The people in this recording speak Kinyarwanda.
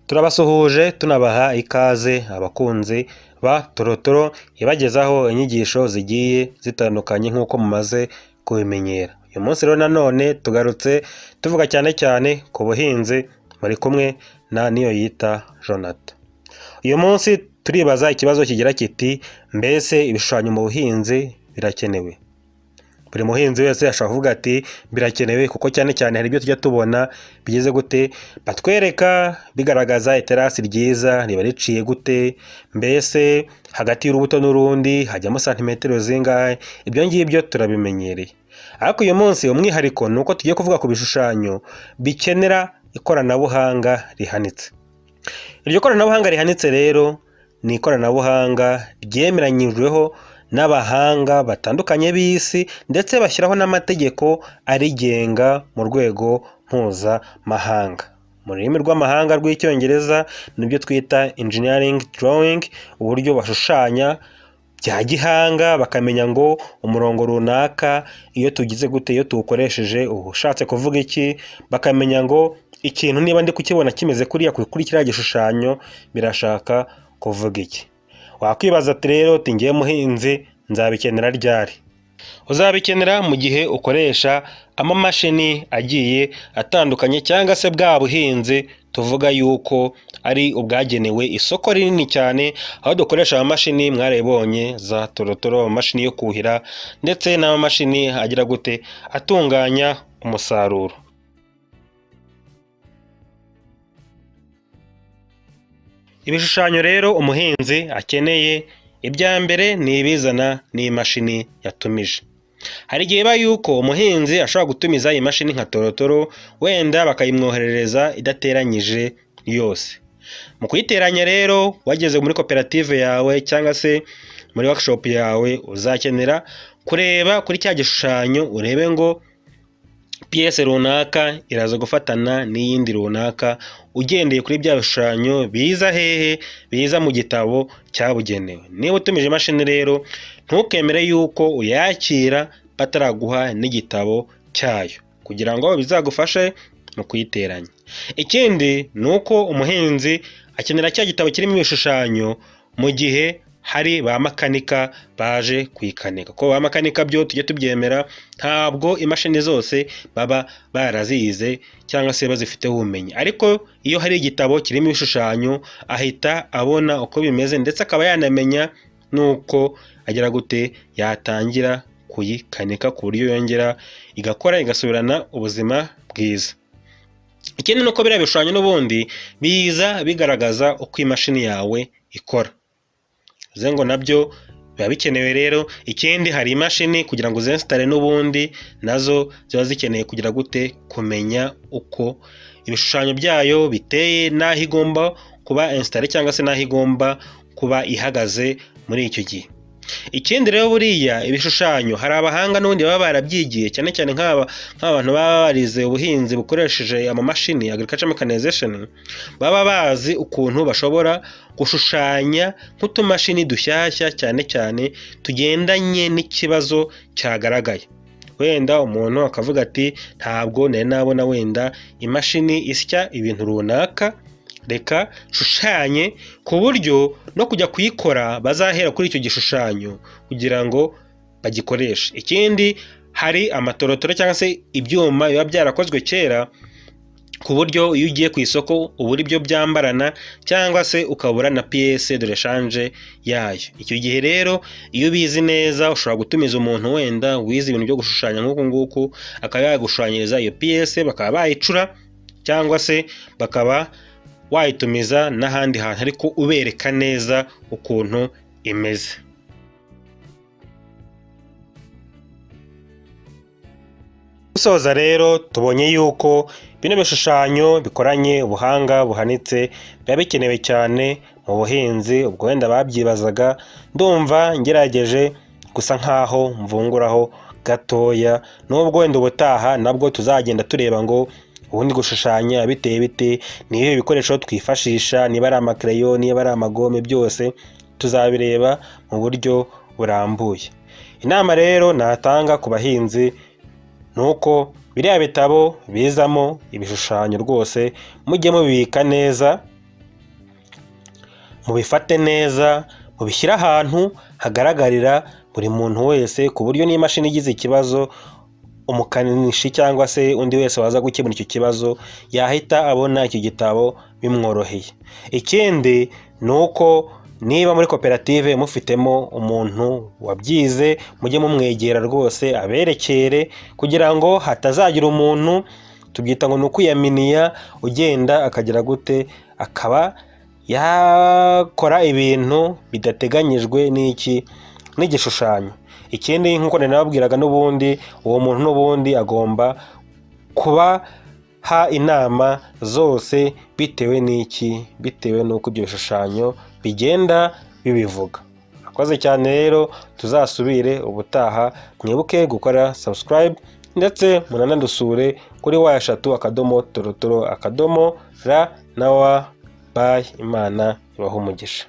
Turabasuhuje tunabaha ikaze abakunzi ba Torotoro ibagezaho inyigisho zigiye zitandukanye nk'uko mumaze kubimenyera. Uyu munsi rero nanone tugarutse tuvuga cyane cyane ku buhinzi, muri kumwe na Niyoyita Jonathan. Uyu munsi turibaza ikibazo kigira kiti mbese ibishushanyo mu buhinzi birakenewe? Buri muhinzi wese ashobora kuvuga ati birakenewe kuko cyane cyane hari ibyo tujya tubona bigeze gute, batwereka bigaragaza iterasi ryiza riba riciye gute, mbese hagati y'urubuto n'urundi hajyamo santimetero zingahe, ibyo ngibyo turabimenyereye. Ariko uyu munsi umwihariko ni uko tugiye kuvuga ku bishushanyo bikenera ikoranabuhanga rihanitse. Iryo koranabuhanga rihanitse rero ni ikoranabuhanga ryemeranyijweho n'abahanga batandukanye b'isi ndetse bashyiraho n'amategeko arigenga mu rwego mpuzamahanga. Mu rurimi rw'amahanga rw'icyongereza nibyo twita engineering drawing, uburyo bashushanya bya gihanga bakamenya ngo umurongo runaka iyo tugize gute, iyo tuwukoresheje uba ushatse kuvuga iki, bakamenya ngo ikintu niba ndi kukibona kimeze kuriya kuri kiriya gishushanyo birashaka kuvuga iki. Wakwibaza ati rero uti njyewe muhinzi nzabikenera ryari? Uzabikenera mu gihe ukoresha amamashini agiye atandukanye cyangwa se bwa buhinzi tuvuga yuko ari ubwagenewe isoko rinini cyane, aho dukoresha amamashini mwarayibonye za torotoro, amamashini yo kuhira ndetse n'amamashini agira gute atunganya umusaruro. Ibishushanyo rero umuhinzi akeneye, ibya mbere ni ibizana n'imashini yatumije. Hari igihe biba yuko umuhinzi ashobora gutumiza imashini nka torotoro wenda bakayimwoherereza idateranyije yose. Mu kuyiteranya rero wageze muri koperative yawe cyangwa se muri workshop yawe, uzakenera kureba kuri cya gishushanyo urebe ngo piyese runaka iraza gufatana n'iyindi runaka, ugendeye kuri bya bishushanyo biza hehe, biza mu gitabo cyabugenewe. Niba utumije imashini rero ntukemere yuko uyakira bataraguha n'igitabo cyayo kugira ngo bizagufashe mu kuyiteranya. Ikindi ni uko umuhinzi akenera cya gitabo kirimo ibishushanyo mu gihe hari ba makanika baje kuyikanika, kuko ba makanika byo tujye tubyemera ntabwo imashini zose baba barazize cyangwa se bazifiteho ubumenyi, ariko iyo hari igitabo kirimo ibishushanyo ahita abona uko bimeze ndetse akaba yanamenya n'uko agira gute yatangira kuyikanika ku buryo yongera igakora igasubirana ubuzima bwiza. Ikindi ni uko biriya bishushanyo n'ubundi biza bigaragaza uko imashini yawe ikora, bivuze ngo nabyo biba bikenewe rero. Ikindi hari imashini kugira ngo uzinsitare n'ubundi nazo ziba zikeneye kugira gute kumenya uko ibishushanyo byayo biteye n'aho igomba kuba insitare cyangwa se n'aho igomba kuba ihagaze muri icyo gihe. Ikindi rero buriya ibishushanyo hari abahanga n'ubundi baba barabyigiye cyane cyane nk'abantu baba barize ubuhinzi bukoresheje amamashini agriculture mechanization, baba bazi ukuntu bashobora gushushanya nk'utumashini dushyashya cyane cyane tugendanye n'ikibazo cyagaragaye. Wenda umuntu akavuga ati ntabwo nari nabona wenda imashini isya ibintu runaka, reka nshushanye ku buryo no kujya kuyikora bazahera kuri icyo gishushanyo kugira ngo bagikoreshe. Ikindi hari amatorotoro cyangwa se ibyuma biba byarakozwe kera ku buryo iyo ugiye ku isoko ubura ibyo byambarana cyangwa se ukabura na piyese de rechange yayo. Icyo gihe rero iyo ubizi neza ushobora gutumiza umuntu wenda wize ibintu byo gushushanya nk'uku nguku, akaba yagushushanyiriza iyo piyese bakaba bayicura cyangwa se bakaba wayitumiza n'ahandi hantu ariko ubereka neza ukuntu imeze. Gusoza rero tubonye yuko bino bishushanyo bikoranye ubuhanga buhanitse biba bikenewe cyane mu buhinzi, ubwo wenda babyibazaga ndumva ngerageje gusa nkaho mvunguraho gatoya, nubwo wenda ubutaha nabwo tuzagenda tureba ngo ubundi gushushanya biteye bite, ni ibihe bikoresho twifashisha, niba ari amakereyo, niba ari amagome, byose tuzabireba mu buryo burambuye. Inama rero natanga ku bahinzi ni uko biriya bitabo bizamo ibishushanyo rwose mujye mubibika neza. Mubifate neza, mubishyire ahantu hagaragarira buri muntu wese, ku buryo n'imashini igize ikibazo umukanishi cyangwa se undi wese waza gukemura icyo kibazo yahita abona iki gitabo bimworoheye. Ikindi ni uko niba muri koperative mufitemo umuntu wabyize, mujye mumwegera rwose aberekere, kugira ngo hatazagira umuntu, tubyita ngo ni ukwiyaminiya, ugenda akagira gute, akaba yakora ibintu bidateganyijwe n'iki, n'igishushanyo. Ikindi nk'uko nababwiraga n'ubundi, uwo muntu n'ubundi agomba kubaha inama zose bitewe n'iki, bitewe n'uko ibyo bishushanyo bigenda bibivuga. Murakoze cyane rero, tuzasubire ubutaha, mwibuke gukora subscribe ndetse munanadusure kuri w3.torotoro.r na w. Bye, Imana ibahe umugisha.